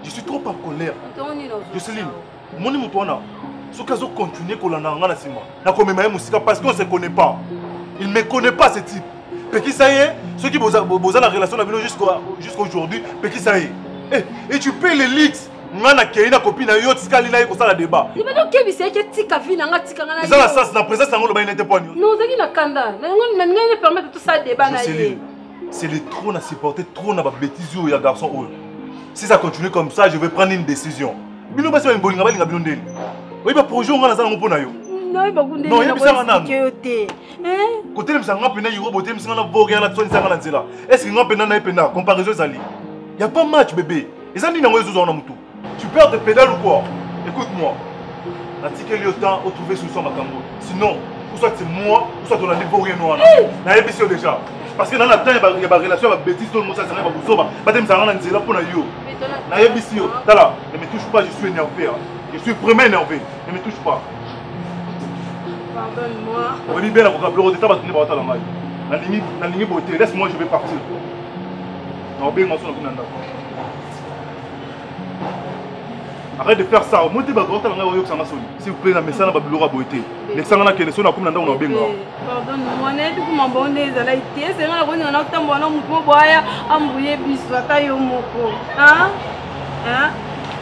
je suis trop en colère joceline omoni moto wana soki azo continuer kolanda nga na nsima nakomema ye mosika parce qu'on se connaît pas il me connaît pas ce type pekisa ye soki boza, boza na relation na bino jusqu'aujourd'hui pekisa ye eh, et tu payes les lix nga nakei na kopi na yo tikali na ye kosala débat libanda okebisa ye ke tika vi na nga tika nga eza na sens na présence yango olobaki nete poani non ozalaki na kanda na ngai ne permettre tosala débat na ye c'est le trop na supporter trop na babétise oyo ya garçon oyo si ça continue comme ça je vais prendre une décision bino basi bolinga balinga bino ndeni oyebi baprojet oyo nga naza nango mpo na yo non yebisanga nanu kotelemisa nga mpena yuro botelemisi nga na voria na tsonisa nga na nzela est ce que nga mpena na ye mpena comparaison ezali ya pas match bébé eza nini yango ezozwa na motu tu perds tes pédales ou quoi écoute moi natikeli yo temps otrouver solution makambo sinon ou soit c'est moi ou soit olandi vaurien wana nayebisi yo déjà parce que na na temps ya barelation ya babétise to mosa azalaki babuzoba batemisaka nga na nzela mpo na yo nayebisi yo tala ne me touche pas je suis énervé hein. je suis vraiment énervé ne me touche pas pardonne-moi oyebi bien nakoka biloko te ta bato nde baotala ngai nalingi boye te laisse moi je vais partir naobenga so na kuna ndako. Arrête de faire ça. Moi, tu vas voir nga oyokisa nga soni. S'il vous plaît, na mesana ba biloko boye te. Lekisa nga nakende soni nakomi na ndako na obenga. Pardon, moi nayebi kuma bonde ezalaki te. Esenga na koninga nakotambola na motu moko aya ambrouye biso ata yo moko. Hein? Hein?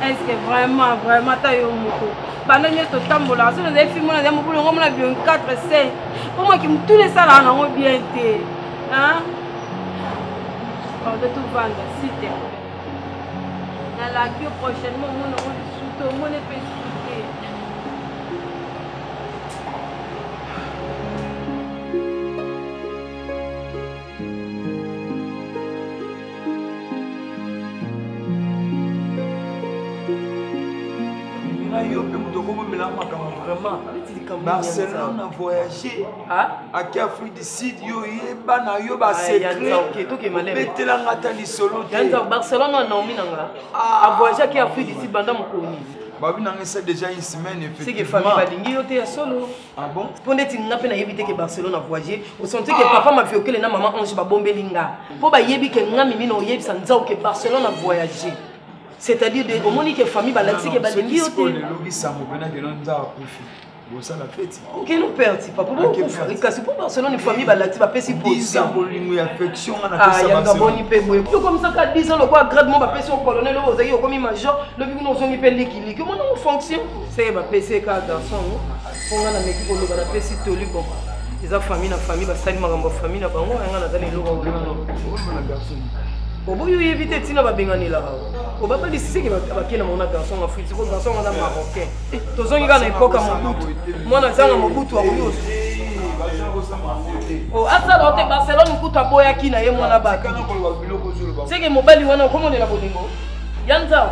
Est-ce que vraiment, vraiment ata yo moko? Banda nyonso totambolaka soki nazali fimbo nazali mobulu yango mona bio 4 5 mpo maki motuna esalaka nango bien te. Hein? Pardon, tovanda, s'il te plaît. Nalaki yo prochainement omona yango lisusu te, omoni mpe lisusu te. Na yo mpe moto okomomela makambo vraiment. Barcelone a voyagé. Ake Afrique du Sud yo yeba na yo ba secret. Obetelanga ata lisolo te. Yanza Barcelone na Naomi na nga. A voyagé ake Afrique du Sud banda mokoni. Babi na nga esa déjà une semaine effectivement. C'est que famille balingi yo te ya solo. Ah bon? Mpo ndeti nga mpe nayebi te ke Barcelone a voyagé. Osenti ke papa Maviokele na mama Ange babombeli nga. Mpo bayebi ke nga mimi na oyebisa nzau ke Barcelone a voyagé. C'est-à-dire de omoni ke famille balakisi ke balingi yo te. Lelo sango pena ke no nzau akufi. bosala feti okende operti papa bokufa kasi mpo barcelone famille balati bapesi position bolingo ya affection nga napesa ah, boni mpe boye yo komisaka 10 ans lokola grade mo bapesi yo colonel oyo ozalaki okomi major lobi kuna ozongi mpe likiliki omona ngo fonction seye bapesi ye kaka garçon yango mpo nga nameki koloba napesi toli bon eza famille na famille basali makambo ya famille na bango yanga naza na eloko oboyi oyebi te ntina babenganelaka obabalisi seke bakenda mona garçon nga fuiti po garçon nga aza marocain tozongi kaka na epoka mobutu mwana azanga mobutu akoki oh, asala ote barcelone kutu aboyaki na ye mwana bato seke mobali wana okomonela bolingo ya nzao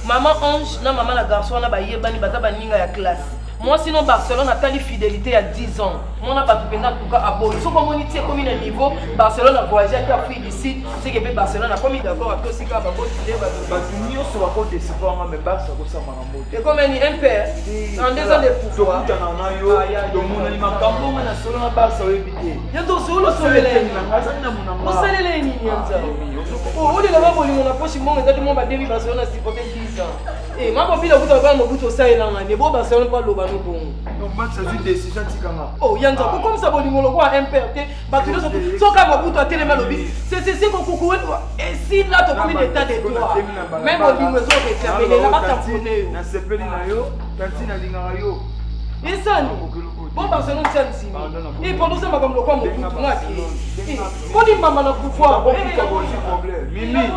mama ange na mama na garçon wana bayebani baza baninga ya classe mwasi no barcelone atali fidélité ya 10 ans mwana bato mpenza tuka aboyi soki omoni ti ekomi na niveau barcelone avoyage ake afrique du sud seke mpe barcelone akomi d'accord atosi kaka baboti nde bato nyonso bakodecevoir nga mais barce akosala makambo te ekomeni mpr en deux ans de pouvoir tokutana na yo ah, tomonani makambo nga na solo na barce oyebi te yo tosolo osalele nini ya nzambe ah, olela ba bolingo na poche mbongo eza te mwa badebi barcelone na supporte 10 ans eh, mabobila kuta bana mobutu osalelanga nde bo barcelone mpo aloba no bongo azwi décision tikanga oh ya nzambe kokomisa bolingo lokola mpr te bato nyonso soki mobutu atelemi alobi sesese kokuku esila tokomi na état de droit me bolingo ezoreklamelela batampone yo nasepeli na yo tanti nalingaka yo esani bo barcelone tia nsima epondosa makambo lokwa mobutu ngaki boni mbamba na pouvoir mimi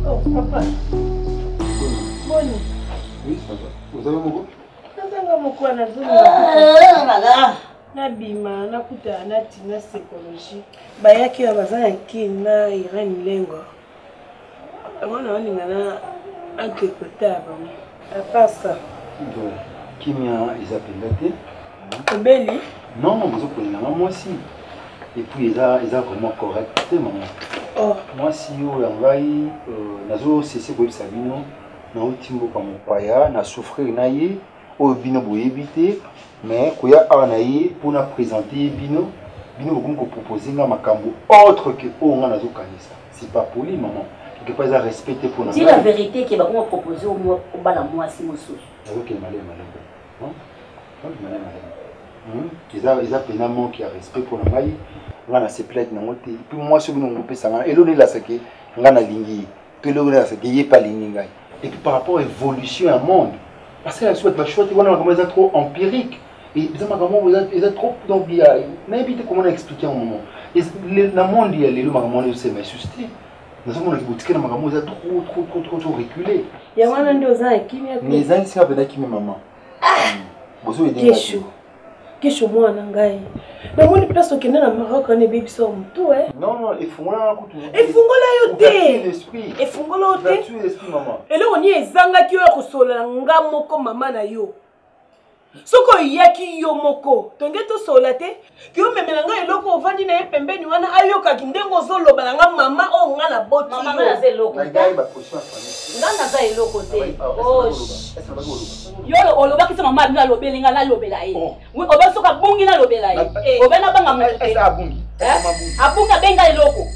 Oh, papa. Boni. Oui, ça va. Vous avez moko? Nazanga moko nazonga. Nabima nakutana na Tina psychologie. Bayaki awa baza na Kin na Irène Lengo. Yango naolinga na akekota bango. À part ça. Bon, kimia eza mpenza te. Obeli? Non, bozokolinga nga mwasi. Et puis eza eza vraiment correct te maman. Oh. Mwasi oyo ya ngai euh, nazo cesse koyebisa bino nauti mboka mopaya na souffrir na ye oyo bino boyebi te mais koya awa na ye mpo na présente ye bino bino bokomi kopropose nga makambo autre que oyo nga nazokanisa c'est pas poli maman quelque part eza respect te mpo na Dis la vérité ke bakoma propose obala mwasi mosusu. nazokende maleme maleme maleme maleme eza eza mpena manque ya respect mpo na ngai nga nasepelaki nango te epuis mwasi oyo bino ngopesa nga eloko elasake nga nalingi ye to eloko elasake ye mpe alingi ngai et puis par rapport évolution ya monde basala biso bato bashwa te wana makambo eza trop empirique eza makambo moko eza trop donc nayebi te comment na expliquer un moment na monde ya lelo makambo wana ezosema lisusu te nazomona botikali na makambo eza trop trop trop trop trop reculé yango wana nde oza na kimia te mais ezangi sika mpenza kimia mama bozo edenga. Kesho mwana ngai. Namoni place okende na Maroc wana ebebisa yo motu eh. Non non, efungola nga kutu. Efungola yo te. Efungola yo te. Eloko nini ezangaki yo ya kosolola nga moko mama na yo? Soki oyaki yo moko tonge tosolola te ke omemela ngai eloko ovandi na ye pembeni wana ayokaki ndenge ozoloba na nga mama oyo nga naboti Mama, nga naza eloko te. Nga naza eloko te. Oh, yo olobaki se mama abino alobeli nga nalobela ye oh. oba soki abungi nalobela ye eh. obe nabanga moto te abungi abenga eloko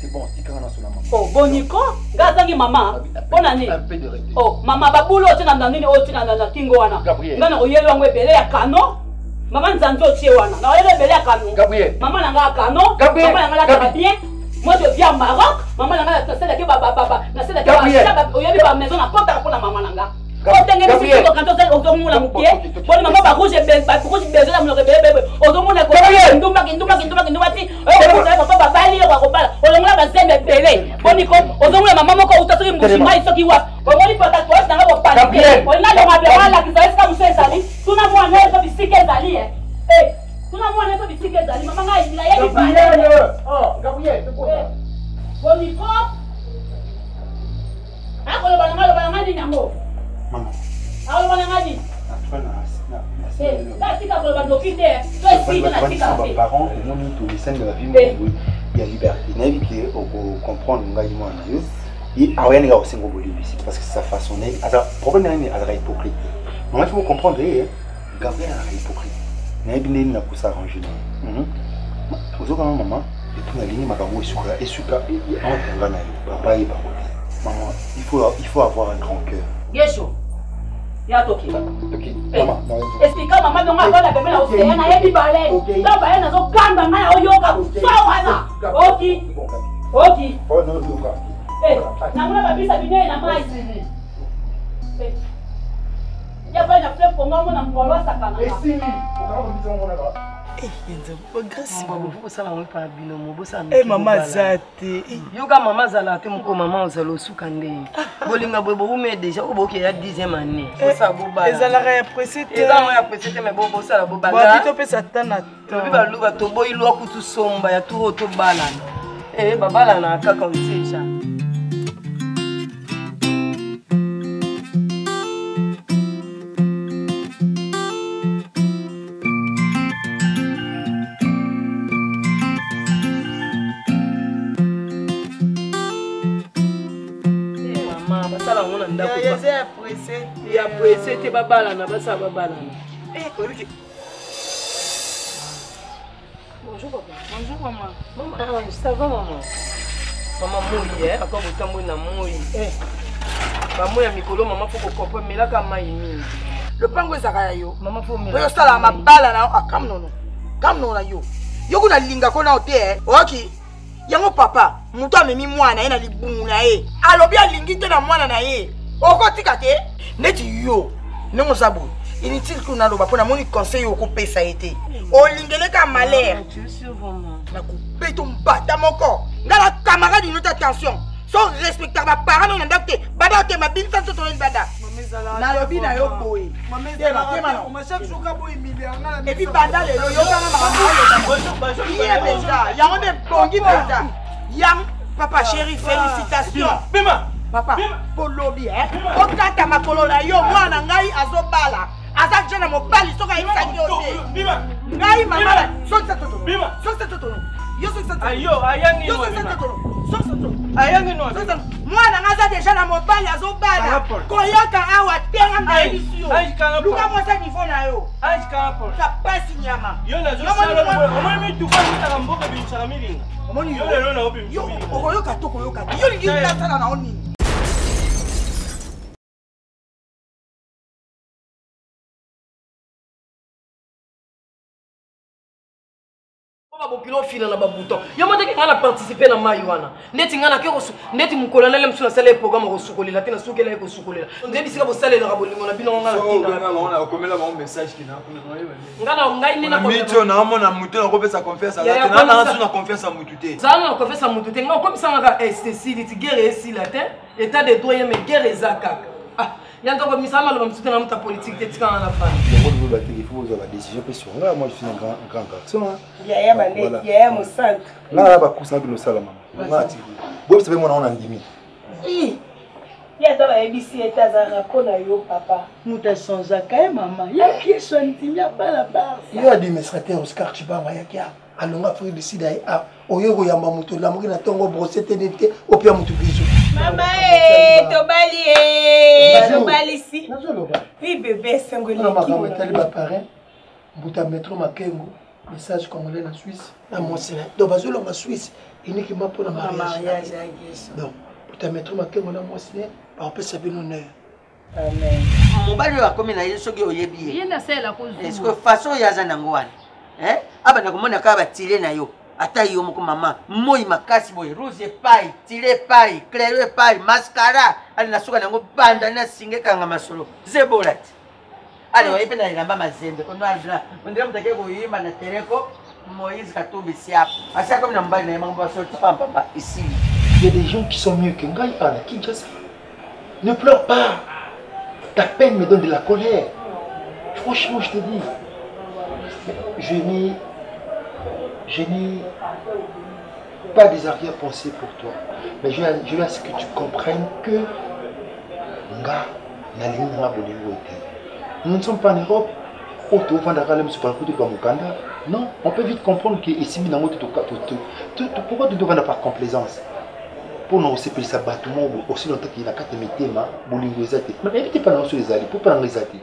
oh, boniko nga azangi mama mpo na nini oh, mama babulu otie na nini oyo tie na kingo wana nga na koyeli yango ebele ya kano mama nzanzi otie wana na koyeli ebele ya kano mama na nga ya kano mama na nga lataka bien moi je viens Maroc maman na nga nasalaki nasalaki oyebi ba maison nakotaka mpo na mama na nga otenge biso kanto ozomona moke pona mama ba rouge ba rouge bezo na monoko ebele bebe ozomona ko ndumba kindumba kindumba kindumba ti okokutana papa babali yo bakobala olongola bazembe ebele boni ko ozomona mama moko uta soki mbuji mai soki wapi omoni patatouage nanga bopanike olinga longa biloko alakisa esika mosu ezali tuna mwana oyo so bisika ezali e tuna mwana oyo so bisika ezali mama ngai nayebi boni ko akoloba na ngai aloba na ngai nini yango akoloba na ngai nini natika koloba noki te to esili te natika te baparent omoni tomisani na bavi moko ya liberté nayebi ke okocomprendre ngai mwana na yo ye aoya ndenge akosenga bolimbisi parce que sa façon nayebi aza problème na nini azalaka hypocrite mama il faut comprendre ye Gabriel azalaka hypocrite nayebi ndenge nini nakosarrange na ye mhm. ozokanga mama epuis nalingi makambo esuka esuka entre nga na yo papa ayeba ko te mama il faut, il faut avoir un grand cœur Gesho ya toki eh, mama esika mama nonga akola pembe na oseya nayebi bale to bale nazokamba ngai oyoka so wana oki oki eh, namona babisa binei na mai eh. Ya vai na fleuve Congo amona mokolo asakana. Esili. Okanga babisa ngo monaka. bosala yango epa bino mobosala eh, mama aza te eh. yoka mama azalaka te moko mama ozala osuka nde bolinga boye bowume deja oyo bokeya 10e année eh, bosala bobala ezalaka ya presse te eza yango ya presse te mais bosala bobala topesa ata na tobi baluba toboyi lwa kutu somba ya turo tobalana eh babalana kaka oseja mama basala yango na ndako ya presse te babalana basala babalana eh, Bonjour papa. Bonjour maman. Maman, ah, ça va maman? Maman moi eh, akwa botamboli na moi. Eh. Ba moi ya mikolo maman faut ko comprendre melaka mai mingi. Lopango ezaka ya yo. Maman faut mela. Oyo sala mabala na yo akam ah, nono. Kam nono na yo. Yo kuna linga ko na te eh. Oki. Yango papa, moto amemi mwana ye na libumu na ye. Alobi alingi te na mwana na ye. Okotika te? Neti yo ndenge oza boye inutile kuna naloba mpo namoni conseil oyo okopesa ye te olingeleka malheur nakobeta mbata moko nga na camarade ino te attention so respectaka baparent no na ndako te bada te mabimisa nzoto no libanda nalobi na yo boye epuis banda lelo yokanga makambo ye mpenza yango nde ebongi mpenza yang papa chéri félicitation papa bolobi eh? okata makolo na yo mwana ngai azobala aza deja na mobali soki ayebisaki yo te ngai mama sokisa toto sokisa toto yo sokisa toto mwana ngai aza deja na mobali azobala koyaka awa te nga nayebisi yo luka mwasi niveau na yo kapasi nyama omoni yo okoyoka to koyoka te yo lingi nasala na yo nini babokilo ofina na babouton yo moteke ngai na participe na mai wana ndeti ngai nake ndeti mokolo nale mosusu nasala ye programme kosukolela te nasukela ye kosukolela nde bisika bosalelaka bolingo na bino ngai naokomela bango message nga na ngai nde nakomito naomona motu nakopesa confiance aza te nana su na confiance ya motu te zala na confiance ya motu te ngai okomisanga kaka estesili ti guerre esila te état de droit ye mais guerre eza kaka ah ya nzoko misala maloba mosusu te na moto ya politike te tikanga na fani yango loloba te ifo bozwa badécision mpe sur nga. Moi, je suis un grand, grand garçon, hein. Yaya Donc, maleki, voilà. yaya mosantu. Nga na bacourse na bino osala mama. Nga atiki boyebisa mpe mwana wana ndimi. Ye ata bayebisi ye te, azalaka mpo na yo papa. Moto achangeaka ye mama ye Kesho andimi abala Barsa. Yo administrateur Oscar Chibanga ayaki awa, alonga Afrique du Sud, aye awa, oye koyamba moto olamuki na ntongo brose te nini te, opia moto biso. Mama e, tobali e, tobalisi. Nazoloba. Oui bébé, esengo Mpona makambo eleki. etali baparrain mbuta metro Makengo, message congolais na Suisse na mwasi na ye. Donc bazolonga Suisse uniquement mpona mariage. Mariage ya Gesho. Donc mbuta metro Makengo na mwasi na ye bakopesa bino honneur. Mobali oyo akomi na ye, soki oyebi ye. Ye nde asalela kozwa. Est-ce que façon oyo aza nango wana, eh? Abanda komona kaka batile na yo, ata yo moko mama moi makasi boye, rouge epai, tile epai, clairo epai, mascara ali na suka nango, banda na singa ekanga masolo zebola ti ale oye mpe na elamba mazembe ko noir blanc, ondire moto ake koyimba na tereko Moïse Katumbi siapo asi akomi na mobali na ye, makambo basorti pampamba esili. Il y a des gens qui sont mieux que ngai à la Kinshasa. Ne pleure pas. Ta peine me donne de la colère. Franchement, je te dis. Je n'ai pas des arrière-pensées pour toi. Mais je veux à ce que tu comprennes que nga nalingi nga bolingo te. Nous ne sommes pas en Europe. Oyo tovandaka le mosusu kutu mokanda. Non, on peut vite comprendre que esimbi nango te. Pourquoi totovanda par complaisance mpona kosepelisa bato moko boye aussi longtemps que na kati ya mitema bolingo eza te? Mais nayebi te mpa nango so ezali, mpo mpa nango eza te.